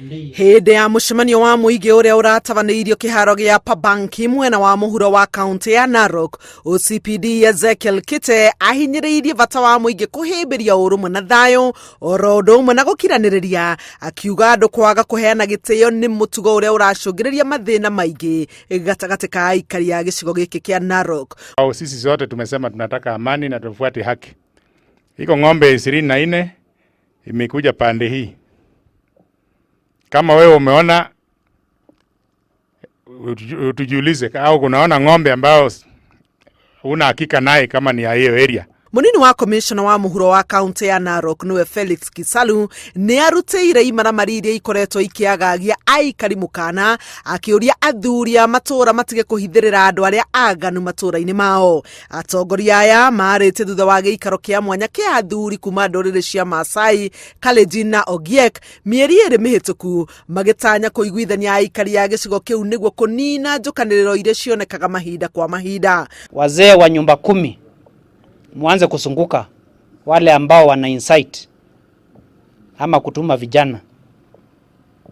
Hĩndĩ ya mũcemanio wa mũingĩ ũrĩa ũratabanĩirio kĩharo gĩa Pabanki mwena wa mũhuro wa kaunti ya Narok, OCPD Ezekiel Kite ahinyĩrĩirie bata wa mũingĩ kũhĩmbĩria ũrũmwe na thayũ oro ũndũ ũmwe na gũkiranĩrĩria, akiuga andũ kwaga kũheana gĩtĩo nĩ mũtugo ũrĩa ũracũngĩrĩria mathĩna maingĩ gatagatĩ ka aikari a gĩcigo gĩkĩ kĩa Narok. Au sisi sote tumesema tunataka amani na tufuate haki. Iko ng'ombe 24 imekuja pande hii. Kama wewe umeona utujiulize, au kunaona ng'ombe ambayo una hakika naye kama ni ya hiyo area. Munini wa komishona wa muhuro wa kaunti ya Narok niwe Felix Kisalu nĩ arutĩire imaramari iria ikoretwo ikĩagagia aikari mũkana, akĩũria athuri a matũũra matige kũhithĩrĩra andũ arĩa aganu matũũra-inĩ mao. Atongoria aya marĩtie thutha wa gĩikaro kĩa mwanya kĩa athuri kuma ndũrĩrĩ cia Maasai, Kalenjin na Ogiek mĩeri 2 mĩhĩtũku, magĩtanya kũiguithania aikari a gĩcigo kĩu nĩguo kũnina njũkanĩrĩro iria cionekaga mahinda kwa mahinda. Wazee wa nyumba 10 mwanze kusunguka wale ambao wana insight ama kutuma vijana.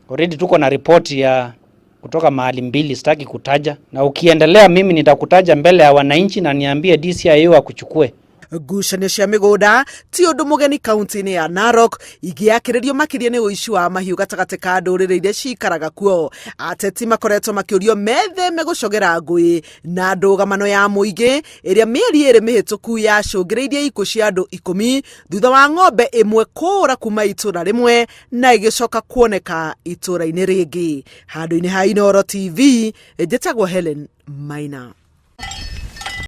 Already tuko na ripoti ya kutoka mahali 2, sitaki kutaja, na ukiendelea mimi nitakutaja mbele ya wananchi na niambie DCIO akuchukue. Ngucanio cia mĩgũnda ti ũndũ mũgeni kaunti-inĩ ya Narok, ingĩakĩrĩrio makĩria nĩ ũici wa mahiũ gatagatĩ ka ndũrĩrĩ iria cikaraga kuo. Ateti makoretwo makĩũrio metheme gũcogera ngũĩ na ndũgamano ya mũingĩ ĩrĩa mĩeri 2 mĩhĩtũku yacũngĩrĩirie ikuũ cia andũ 10 thutha wa ng'ombe ĩmwe kũũra kuma itũũra rĩmwe na ĩgĩcoka kuoneka itũũra-inĩ rĩngĩ. Handũ-inĩ ha Inooro TV, njĩtagwo Helen Maina.